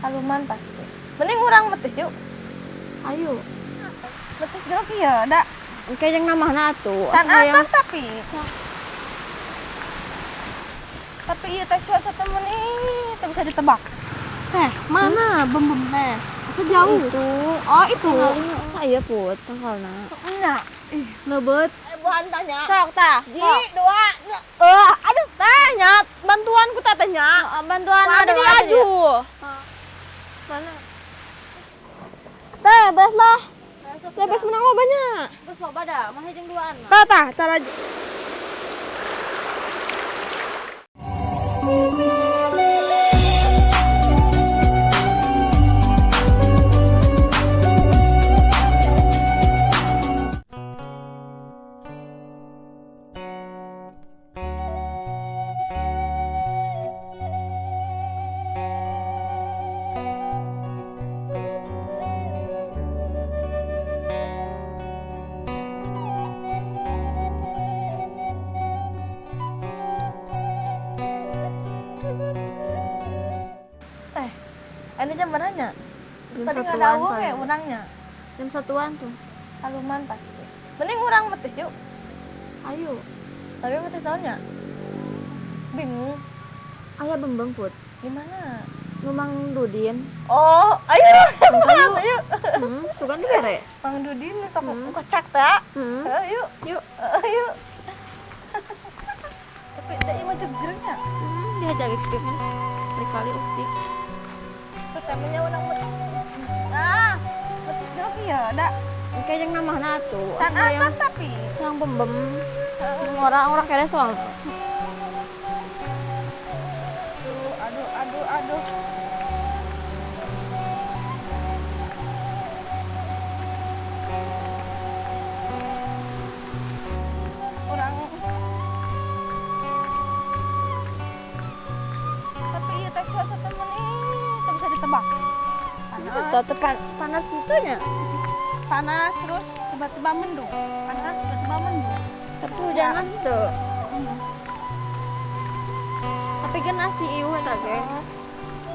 Haluman pasti. Mending urang metis yuk. Ayo. Metis jeruk iya, da. Engke jeung namahna atuh. Can Asa hayang asap tapi. Tapi iya teh cuaca teh meni teh bisa ditebak. Teh, mana bembem teh? Asa jauh. Itu. Oh, itu. Ah, iya put, tangkalna. Nya. Ih, lebeut. Buhan tanya. Sok tah. Ji, dua. Aduh, teh nya bantuan ku teteh nya. Bantuan Ada ada laju. Mana? Teh, beres lah. Teh, beres menang lo banyak. Geus loba da, mah jeung duaan mah. Tah, tah, cara. Teh, ini jam berapa? Jam Tadi nggak satuan ada paling. ya urangnya. Jam satuan tuh. Haluman pasti. Mending urang metis yuk. Ayo. Tapi metis naonnya? Bingung. Aya bembem put. Di mana? Nu Mang Dudin. Oh, ayo. Ayo. Ayo. Sugan dibere. Mang Dudin sok kocak teh. Ayo. Yuk. Ayo. Tapi teh ieu mah jegjernya. Dihajar gitu kan. Kali-kali ukti. Tuh temanya urang metis. Ah, metis jeruk iya, da. Engke jeung namahna atuh. Can Asa hayang asap tapi. yang bembem. Orang-orang kene soalna. Aduh, aduh, aduh, aduh. Urang. Tapi iya teh cuaca teh meni teu bisa ditebak. Panas. Tuh panas gitu nya. Panas terus tiba-tiba mendung. Panas tiba-tiba mendung. Tapi hujanan tuh. Tapi kan nasi ieu eta ge.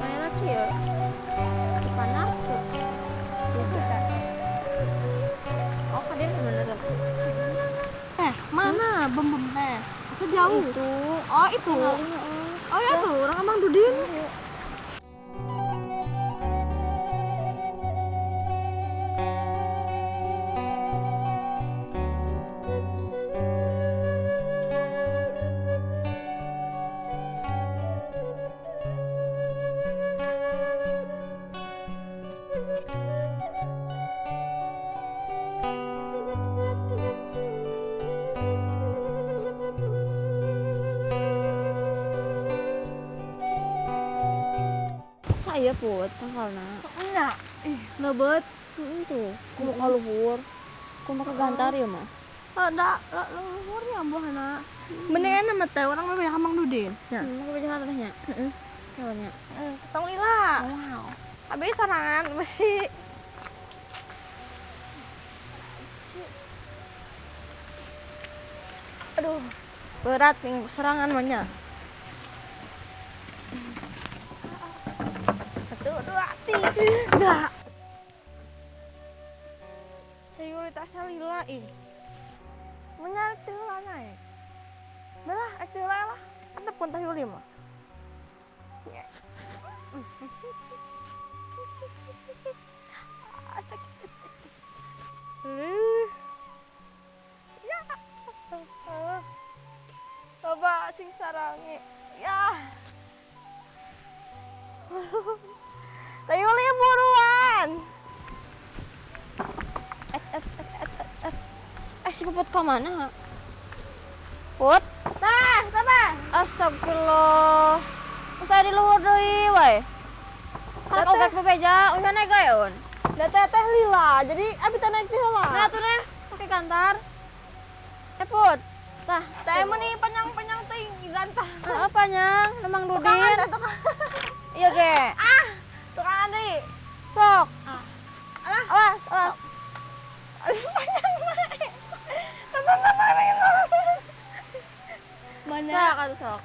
Mana lagi ya? Tuh panas tuh. Hujan. Oh, kadieu mana tuh? Teh, mana bembem teh? Asa jauh. Itu. Oh, itu. Oh ya tuh, orang Mang Dudin. Ah, iya put, tangkalna. Nya. Ih, lebeut. Tuh, kumaha ka luhur. Kumaha ka gantar ieu mah. Ada luhurnya buahna. Mending enak mah teh urang mah banyak Mang Dudin. Ya. Aku beja tetehnya. Heeh. Nya. Tong lila. Wow. Habis sorangan besi. Aduh, berat nih serangan mah nya. 1, 2, 3. Teh Yuli teh asa lila ih. Menyar teh heula naek. Belah, ek teh heula lah. Antep pun Teh Yuli mah. Ah, sakit pasti. Ya. Coba sing sarange. Ya. Teh Yuli buruan. Si Puput ke mana? Put? Tah, tah. Astagfirullah. Usah di luhur deui wae. Kan Teteh. ogek bebeja, uih mana gaeun? Da teteh lila, jadi abi teh naik ti heula. Nah atuh neh, pake kantar. Put. Tah, Teh meuni panjang-panjang teuing gantah. Heeh, panjang, nu Mang Tukangan Dudin. teh, tukang. Iya ge. Ah, tukangan deui. Sok. Ah. Alah. Awas, awas. Panjang bae. Tonton. Mana? Sok atuh sok.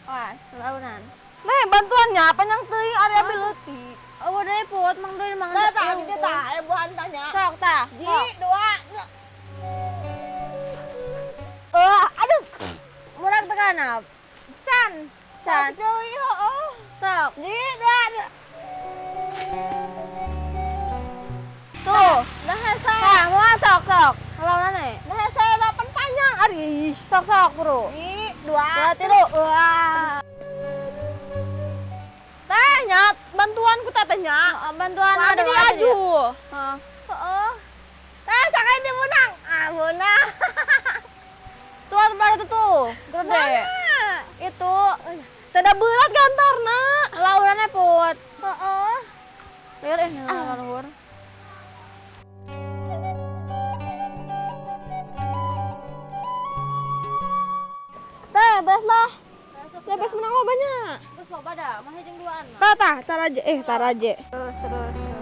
Awas, launan. Nih bantuannya panjang teuing area Awas. leutik. Put, Mang Doi Mang. Tah tah di tah aya buah tanya. Sok tah. Ji, dua. Aduh. Murag teu kanap. Can. Can. Deui heueuh. Sok. Ji, dua. Tuh. Nah hese. Tah, moal sok sok. Kalau nane. Nah hese delapan panjang ari. Sok sok, Bro. Ji, dua. Dua, tilu. Wah. Teh nya bantuan ku teteh nya. Heeh, bantuan ada ada diaju. Heeh. Heeh. Teh sakai di menang. Ah, menang. Tuh baru itu tuh. Gede. Itu Tanda berat gantarna. Laurana Put. Heeh. Lieur eh nah luhur. Teh, beres lah. Ya beres menang lo banyak. Terus loba da, mah jeung duaan mah. Tah tah, taraje taraje. Terus terus terus.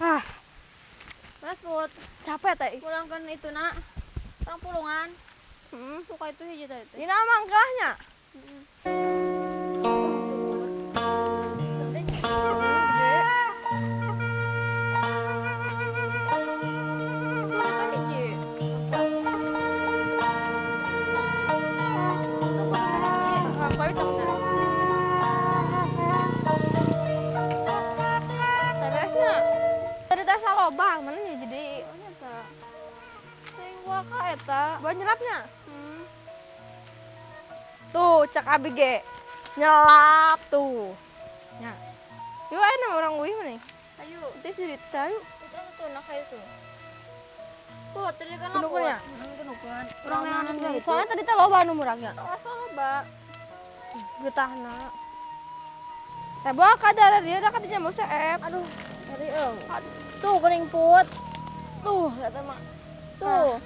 Ah, Beres Put. Capek teh. Pulangkeun itu nak. Urang pulungan. Suka itu hiji teh. Dina mangkahnya. Heeh. Loba mana nih jadi teuing waka eta buat nyelapnya. Tuh cek abi ge nyelap tuh nya yuk ayo nama orang uih mana ayo itu cerita yuk itu tuh nak kayu tuh put tadi kan penukeun ya penukeun urang neangan soalnya tadi teh loba nu muragnya asa loba getahna teh bawa kadar dia udah katanya mau seep aduh dari eung. Tuh geuning Put. Tuh eta mah. Tuh.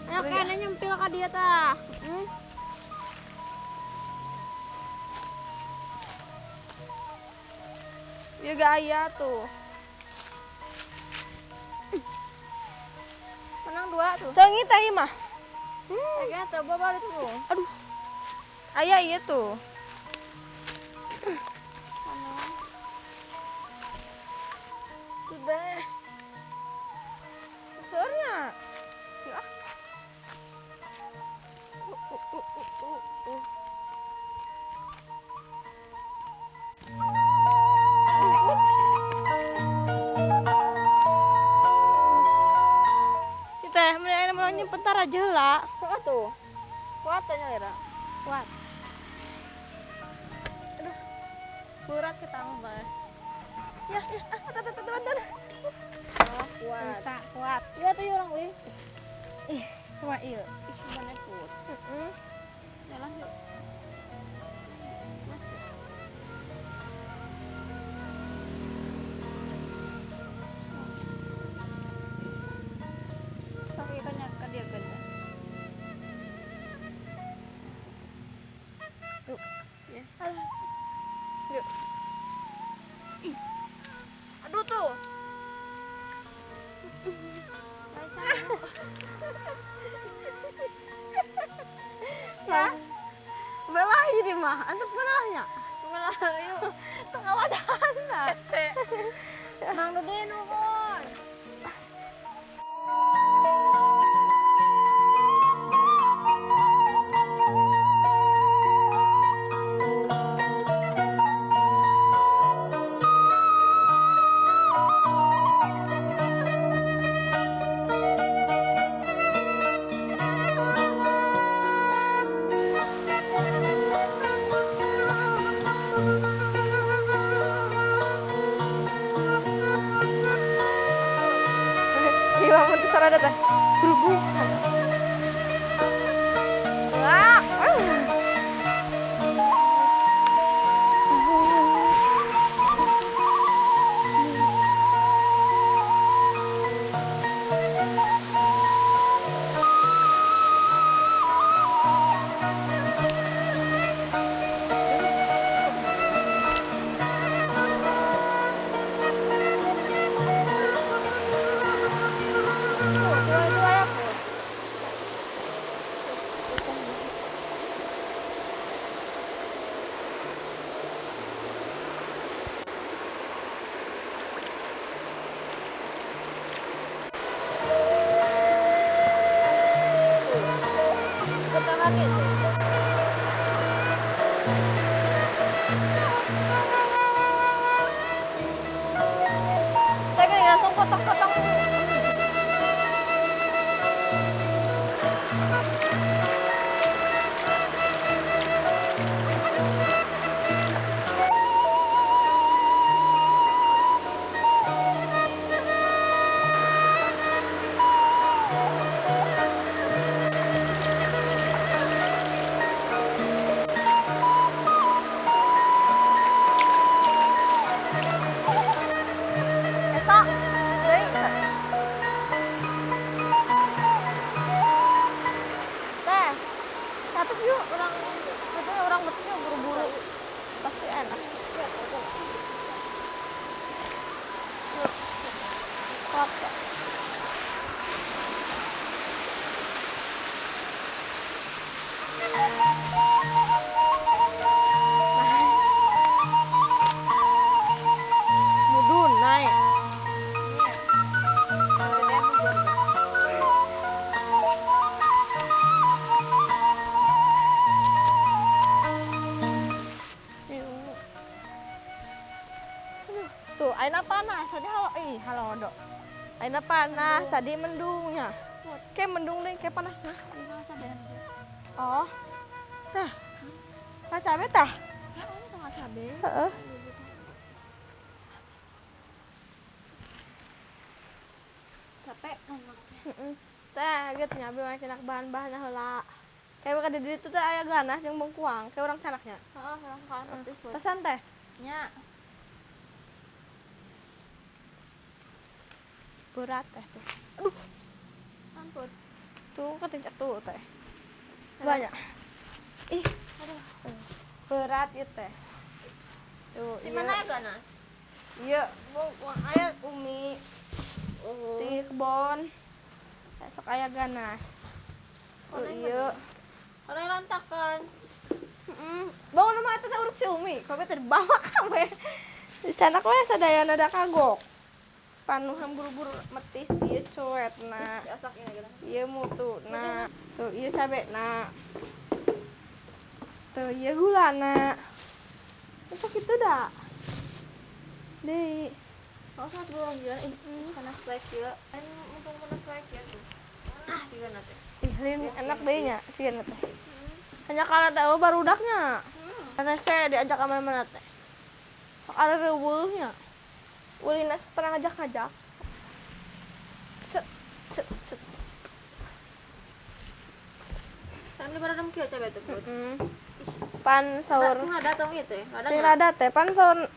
Ayo kene nyempil ka dia tah. Ya gaya tuh. Menang dua tuh. Seungit teh ieu mah. Kayaknya teu babar itu. Aduh. Aya ieu tuh. Tuh deh. Seurnya. Ya. Teh, mun aya mun nyimpen taraje heula. Sok atuh. Kuat teh nyalira. Kuat. Aduh. Berat ketambah. Ya, ya, teman-teman. Oh, kuat. Bisa, kuat. Iya tuh orang euy. Ih, cuma ieu. Ih, mana Put. Heeh. Jalan yuk. Sok ieu kan ka dia kan. Yuk. Ya. Yuk. Ih. Aduh tuh. Ya. Belah jadi mah, antuk belahnya. Belah yuk. Teu kawadahan. Mang Dodi nuhun. Sarada teh berubuk. Wah. Orang katanya orang betisnya buru-buru. Pasti enak. Apa? Mudun naik. Tuh, aina panas tadi halo halo dok. Aina panas tadi mendungnya. Kayak mendung deh, kayak panas nah. Oh. Tah. Mas cabe tah? Heeh, cabe. Heeh. Capek kan teh. Heeh. Teh, geus nyabe mah cenah bahan-bahanna heula. Kayak ka di ditu teh aya ganas jeung bengkuang, kayak urang canaknya. Heeh, urang salah petis. Tasan teh. Nya. Berat teh tuh. Aduh. Ampun. Tuh ketinjak tuh teh. Banyak. Ih, aduh. Berat ieu teh. Tuh, di mana ya ganas? Iya, bengkuang aya umi. Oh. Di kebon. Sok aya ganas. Tuh iya. Orang lantakan. Heeh. Bangun mah eta teh urut si umi, kowe teh dibawa kabeh. Dicanak we sadayana da kagok. Panuhan buru-buru metis ieu cuetna. Ieu mutuna. Tuh ieu cabena. Tuh ieu gulana. Sok kitu da. Deui. Oh, saat burung jalan ini panas bae kieu. Kan mumpung panas bae kieu tuh. Nah, cigana teh. Ih, lin enak deui nya cigana teh. Hanya kalah teh barudaknya. Rese diajak ka mana-mana teh. Sok ada reuweuhnya. Ulina sok pernah ngajak-ngajak. Set set set. Kan lebaran kieu cabe teh, Put. Pan saur. Sing rada tong ieu teh. Sing rada teh pan saur.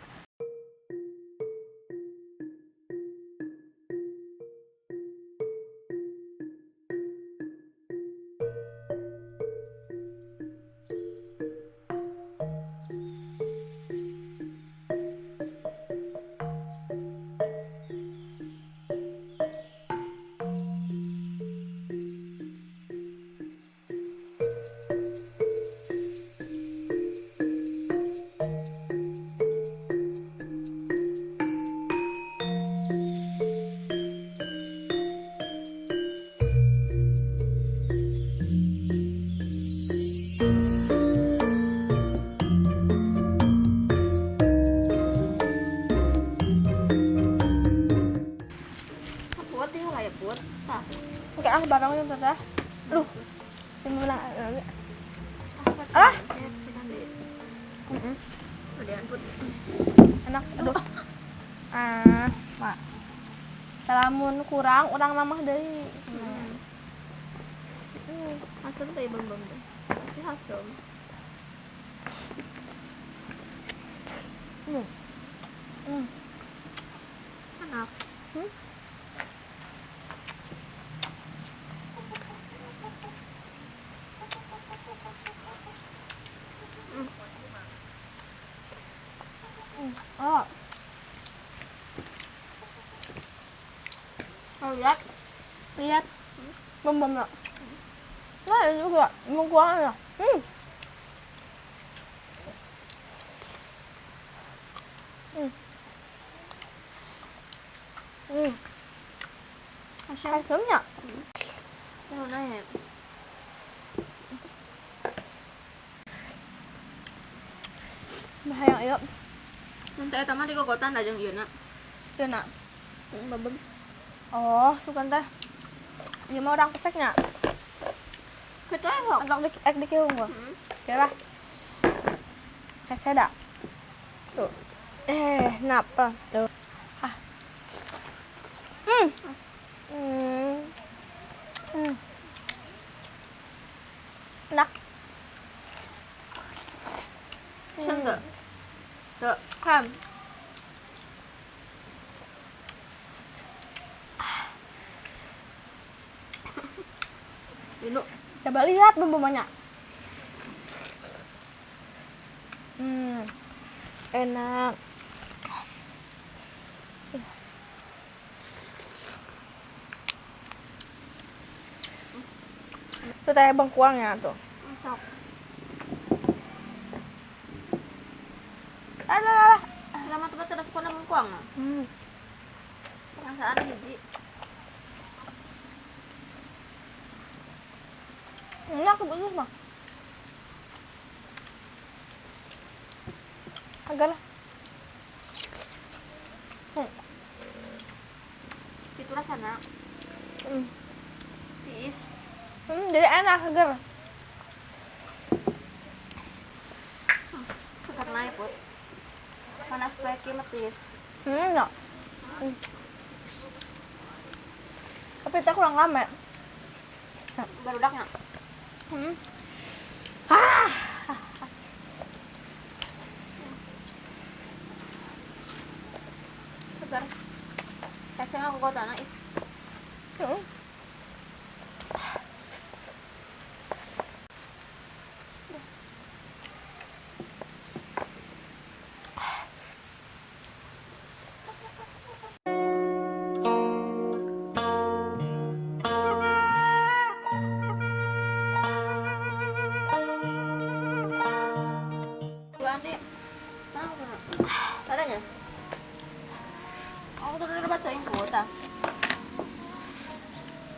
Oke, ah barangnya teteh. Aduh. Ini ah. Enak, aduh. Ah, Mak. Lamun kurang urang nambah deui. Asem teh bembem teh. Pasti asem. Enak. Oh. Oh, lihat. Lihat. Bom-bom lah. Nah, ini juga bengkuang ya. Asamnya. Nah, Bahaya yuk. Nanti eta mah digogotan da jeung ieu na. Ieu na. Babem. Oh, sugan teh. Ieu mah urang peseknya. Kitu aya sok. Entok ek dikieu unggul. Oke lah. Hese da. Tuh. Napa? Tuh. Ah. Enak. Sen teu? Teu. Ham. Dulu. Coba lihat bumbunya. Enak. Itu teh bengkuangnya tuh. Sok. Alah. Lama tempat terus kona bengkuang. Perasaan hiji. Enak bagus mah. Agar lah. Itu rasana. Tiis. Jadi enak seger. Seger naik, Put. Panas poe ki metis. No. Tapi teh kurang lama. Barudaknya. Ah. Seger. Rasanya aku kota naik. Adanya? Aku tuh udah batu yang kuota.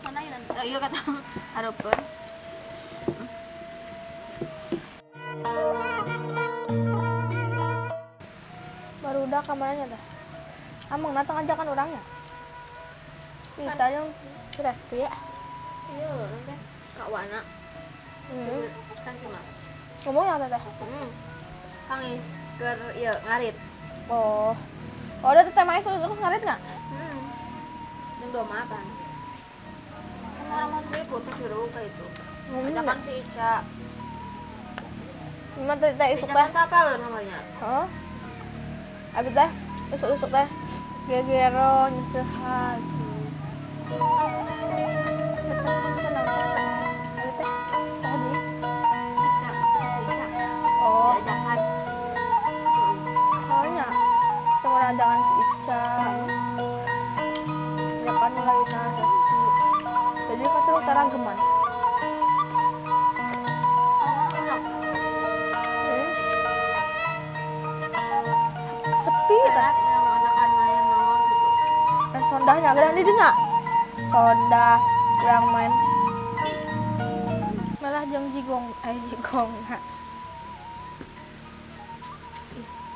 Mana ya nanti? Iya kata harapan. Baru udah kamarnya dah. Amang natang ajakan orangnya. Kita yang resti ya. Iya, nanti Kak Wana. Kan cuma. Ngomongnya apa teh? Kang ker iya ngarit. Oh. Oh, ada teteh main terus ngarit nggak? Yang dua makan. Kan orang masuk ke foto juru kayak itu. Ajakan si Ica. Gimana teh isuk teh? Ica apa lo nomornya? Hah? Abis teh isuk-isuk teh gegero nyesehan. Ica, si Ica. Oh. Ajakan. Soalnya ajakan si Ica. Ya kan lainnya Hesti. Jadi kacau tarang geman. Sepi kan? Dan sondahnya gerang di dina. Sondah kurang main. Malah jeng jigong, jigong.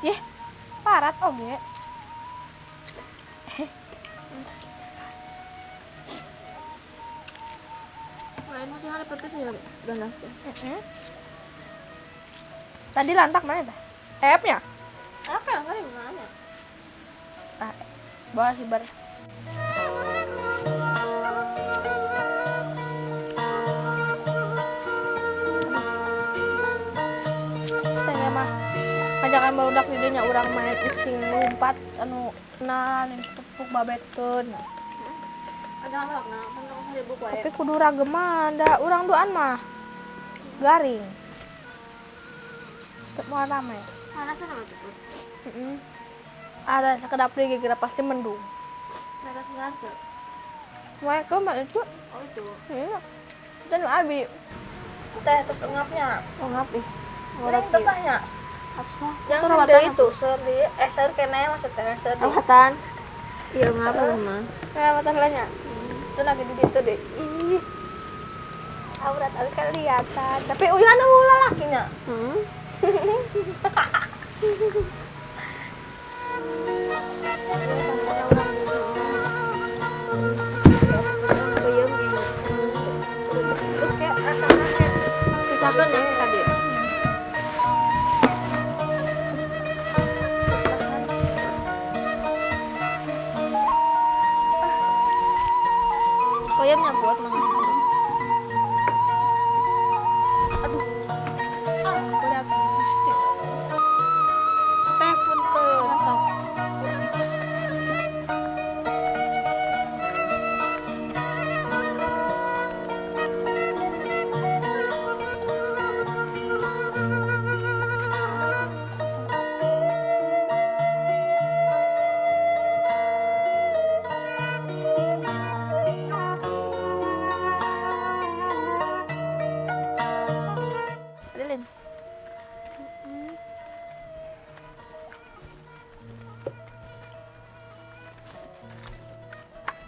Yeh, parat oge. Lain mah jangan petis ya ganas teh. Tadi lantak mana teh? App-nya? Apa yang kali mana? Ah, bawa hibar. Tanya mah ajakan barudak di dinya urang main ucing lompat anu nah tepuk babeteun. Ajakan barudak nah, kan seribu wae. Tapi kudu rageman da urang duaan mah garing. Teu moal rame. Panasan apa tuh? Ada sekedap deui geura pasti mendung. Mereka sesuatu. Mereka mah itu. Oh itu. Dan abi. Teh terus engapnya. Engap ih. Ngorok tesahnya. Atusnya. Yang rawatan itu seri seri kene maksudnya seri. Rawatan. Iya ngap mah. Rawatan lahnya. Itu lagi di ditu deh. Ih. Aurat abi kelihatan. Tapi uyan ulah lakinya. Misalkan yang tadi. Koyam nyabut mangan. Aduh. Ah, berat mesti. Teh punten. Masuk.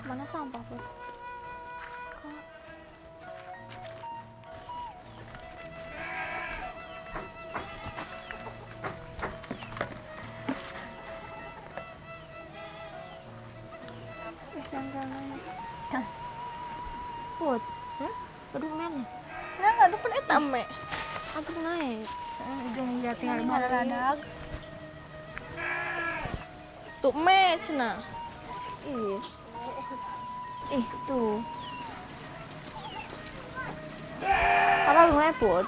Kemana sampah, Put? Kak. Jangan. Put. Aduh, men. Nah, enggak ada pun eta me. Aku naik. Jeung ya tinggal baradag. Tuh me cenah. Ih. Ih, tuh. Karena lu naik, Put.